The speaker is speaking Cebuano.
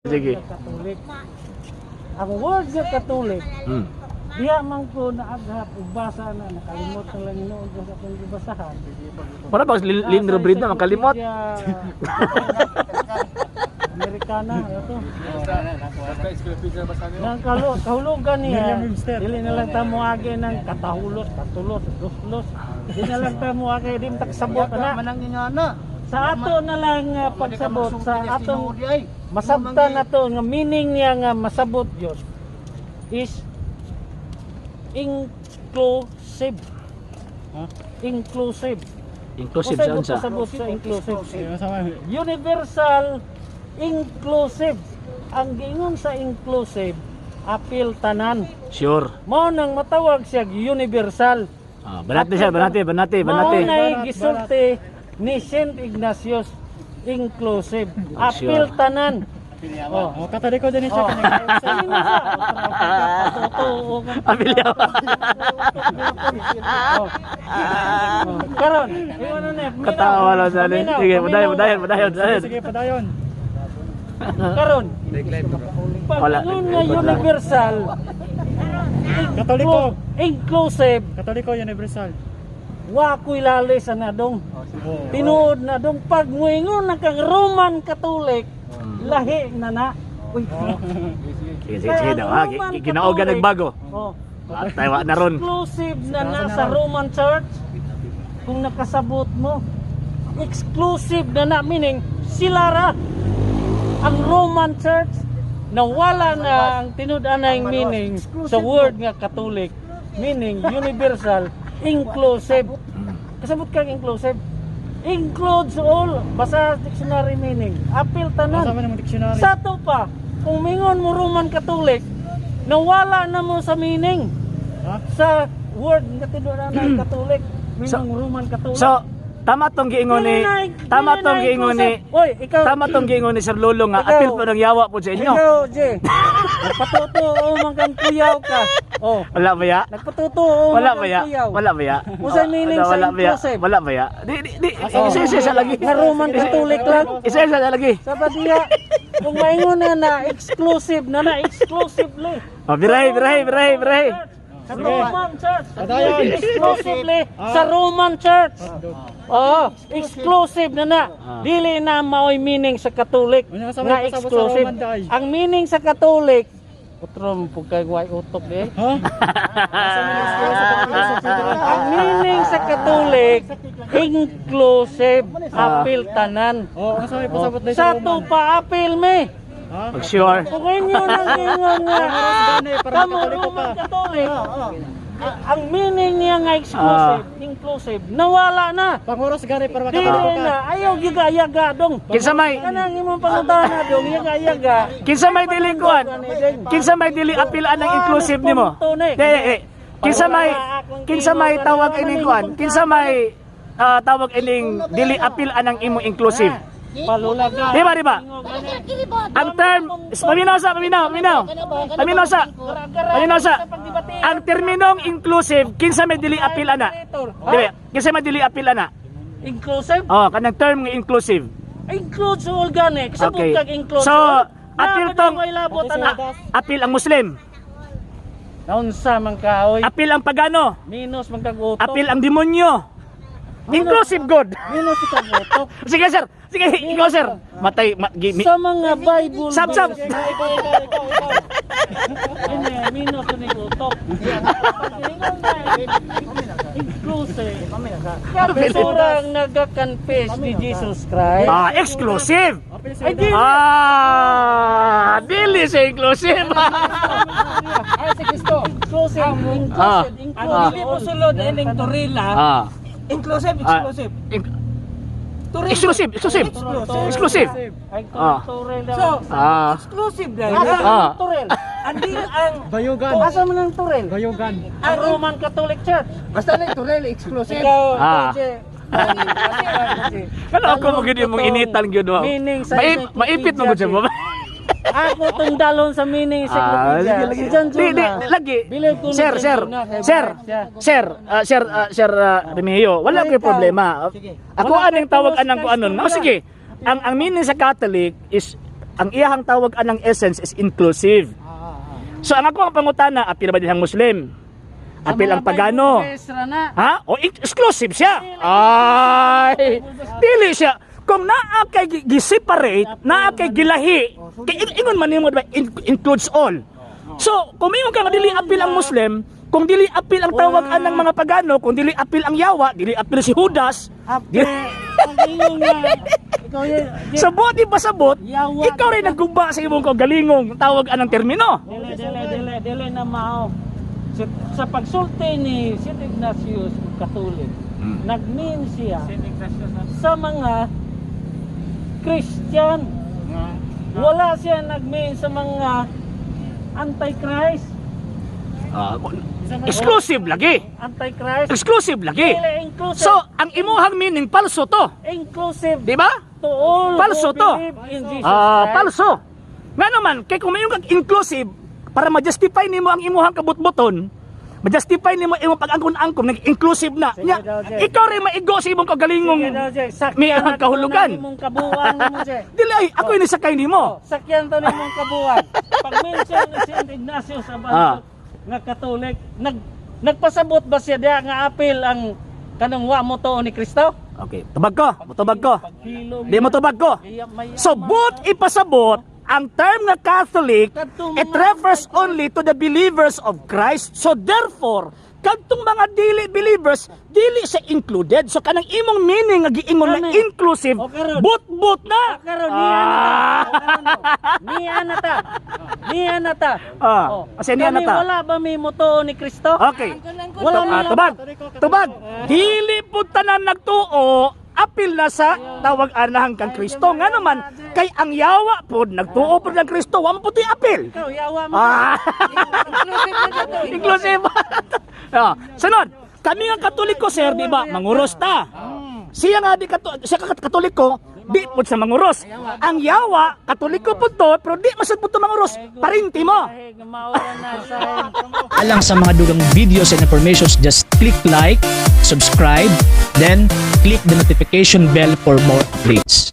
Sige. Catholic. Ang word nga Catholic, diha man ko naaghap ug basa na, nakalimot na lang hinuon ko sa akong gibasahan. Para ba Lynn Nasa Robredo makalimot? Encyclopedia Americana ito. Nang kalo, kahulugan niya. Dili na lang ta moagi ng katahulos, katulos, duslos. Di na lang ta moagi, di mo tagsabot na. Manang inyo na. Sa ato na lang pagsabot sa atong masabtan na to nga meaning niya nga masabot Dios is inclusive. Ha? Inclusive. Inclusive Usay sa mo unsa? pasabot sa inclusive. Universal inclusive. Ang giingon sa inclusive, apil tanan. Sure. Mao nang matawag siya universal. Ah, banate siya, banate, banate, banate. Mao na gisulti ni Saint Ignatius, inclusive. Apil Sure. tanan. Oh. Oh, Katoliko din siya Oh. kanya. Sino siya? Totoo ka. Abilyaw. Oh. Oh. Karon, iwan na na. Katawa lang sa Paminaw, Sige, padayon, paminaw. padayon, padayon, padayon. Sige, padayon. Karon. Pag Wala. ingon nga universal, Katoliko. inclusive, Katoliko universal. wa ko'y lalis na dong. Tinuod na dong pag muingon na kang Roman Catholic, lahi na na. Uy. Sige, sige, sige daw. Ha, ginaogan nagbago. Oh. Atay wa na ron. Exclusive na na sa Roman Church. Kung nakasabot mo, exclusive na na, meaning sila ra ang Roman Church, nawala na ang tinud-anay meaning sa word nga Catholic, meaning universal inclusive. Kasabot kang inclusive includes all, basta dictionary meaning, apil tanan. Kasama ng dictionary. Sa to pa, kung mingon mo Roman Catholic, nawala na mo sa meaning Ha? sa word nga tinuran ng Catholic, meaning Roman Catholic. So, tama tong giingon ni Dili tama dili tong na giingon ni inclusive. Oy, ikaw tama tong giingon ni Sir Lolo nga Ikaw. apil po ng yawa po sa inyo. Ikaw, Jay. Nagpatutuo man kang kuyaw ka. Oh, Wala ba ya? nagpatutuo Wala man ba kang ya? kuyaw. Wala ba ya? Unsay meaning Wala, sa wala ba ya? inclusive? Wala ba ya? Di di di isa isa isa lagi. Nga Roman Catholic lang. Isa isa lagi. Sa diya, kung maingon na na exclusive na na exclusively. Oh, birahe, birahe, birahe, birahe. Sa Roman Church. Padayon. Exclusively sa Roman Church. Oo, exclusive na na. Dili na maoy meaning sa Catholic Unya, kasama nga yung pasabot sa exclusive. Roman day. Ang meaning sa Catholic, putro mo pug kay way utok eh. Ha? Ang meaning sa Catholic, inclusive, apil tanan. Oh, ang sabi pasabot dahil Sa sa to Roman. pa apil me. Ha? Pag sure. Kung inyo nang ingon nga Gani para kamo Katoliko ka. Roman Catholic, ang meaning niya nga exclusive, inclusive, nawala na. Panguros gani para Dili Katoliko ka. na, ayaw giga-yaga dong. Kinsa may Kanang imong pangutana dong, yaga-yaga. kinsa may dili kuan? Kinsa may dili apil anang inclusive nimo? Di, eh, kinsa may tawag ining kuan? Kinsa may tawag ining dili apil anang imong inclusive? Palulaga. Di ba, di ba? Ang term, paminaw sa, paminaw, paminaw. Paminaw sa, paminaw sa. Ang terminong inclusive, kinsa may dili apil ana? Di ba? Kinsa may dili apil ana? Inclusive? Oh, kanang term nga inclusive. Includes all gani. Kasabot Okay. kag includes So, all. apil Na, tong- may labot ana. Apil ang Muslim, Naunsa man ka oy. apil ang pagano, Minus man kag utok. apil ang demonyo. Inclusive God. Minus kag utok. Sige sir, sige ikaw sir. Matay ma, gi, mi, Sa mga Bible Sab, sab. verse. Ini minus ni utok. Pag-ingon na, inclusive. Kasurang nagakonfess ni Jesus Christ. Ah, exclusive. Apil sa Ay, di. Ah, dili siya inclusive. Ay si Kristo. Inclusive, inclusive, Ang inclusive. dili mo sulod ining Torila, inclusive, Ah. exclusive. Exclusive, exclusive. Exclusive. Ay, turel daw. So, exclusive dahil. Asa man ang turel? Andi ang Bayugan. Asa man ang turel? Bayugan. Ang Roman Catholic Church. Basta na Torila exclusive. Ikaw, Jay. Kano ako mo gyud imong initan gyud wa. Meaning sa Maipit mo gyud siya ba? Ako tong dalon sa meaning Ah, encyclopedia. sige, lagi. Si John Di, di, Jonah. lagi. Bilib ko ni Sir, John sir, Jonah, kay sir, bait siya. sir, sir, sir Remigio, wala Ikaw. ko'y problema. Ako Wala anong kay tawag pulos anang ka ko anon. Oh, istorya. sige. Ang meaning sa Catholic is Ang iyahang tawag anang essence is inclusive. So ang ako ang pangutana, apil ba dihang Muslim? Apil ang Pagano? Na. Ha? O exclusive siya. Ay, dili siya. Kung naa kay gi-separate, naa kay gilahi, kay ingon man nimo, diba, includes all. So, kung ingon ka nga dili apil ang Muslim, kung dili apil ang tawag anang mga Pagano, kung dili apil ang yawa, dili apil si Judas, Apil. Ang ingon nga ikaw yun. sa buot ipasabot, Yawa. ikaw rin nagguba sa imong kaugalingong tawag anang termino. Dili, dili, dili, dili na mao. Sa pagsulti ni St. Ignatius Katolik, nag-mean siya sa mga Christian. Wala siya nag-mean sa mga Antichrist. Ah, exclusive lagi. Antichrist. Exclusive lagi. Dili inclusive. So, ang imuhang meaning palso to, Inclusive di ba? to all Palso who to. believe in Jesus Ah, Christ. palso. Nga naman, kay kung mayroon kang inclusive, para ma-justify nimo ang imuhang kabutbuton, ma-justify nimo imong pag-angkon-angkon, nag-inclusive na. Sige Nya, daw, Jay. ikaw rin maigo sa imong kagalingong Sige daw, Jay. Sakyan may ang na to kahulugan. na imong kabuang nimo, Jay. Dili ay, ako ini sakay nimo. Sakyan to nimong kabuang. Pag mention ni St. Ignatius about nga Katolik, nagpasabot ba siya diha nga apil ang kanang wa mo to ni Kristo? Okay, tubag ko, mutubag ko. Paghilom. Di mo tubag ko. So, both ipasabot, ang term nga Catholic, Kadtong it mga refers only to the believers of Christ. So, therefore, kadtong mga dili believers, dili siya included. So, kanang imong meaning nga giingon na Kani. inclusive, O, karon. but-but na. O karon niya na ta. O karon, o. Niya na ta. Niya na ta. Ah, O. kasi niya na Kami ta. wala ba may motuo ni Kristo? Okay. Wala Ah, may tubag. Tubag. Dili po tanan nagtuo, apil na sa tawag anahang kang Kristo. Nga naman, kay ang yawa pod, nagtuo pod ng Kristo, wa man po to'y apil. Ikaw yawa mo. Ah. Inclusive na to. Inclusive. Sunod, kami nga Katoliko, sir, di ba? Manguros ta. Siya nga di siya ka Katoliko, di pud sa manguros. Ang yawa, Katoliko pud to, pero di masud pud to manguros. Parinti mo. Ay, maura na sa Alang sa mga dugang videos and informations, just click like, subscribe, then click the notification bell for more updates.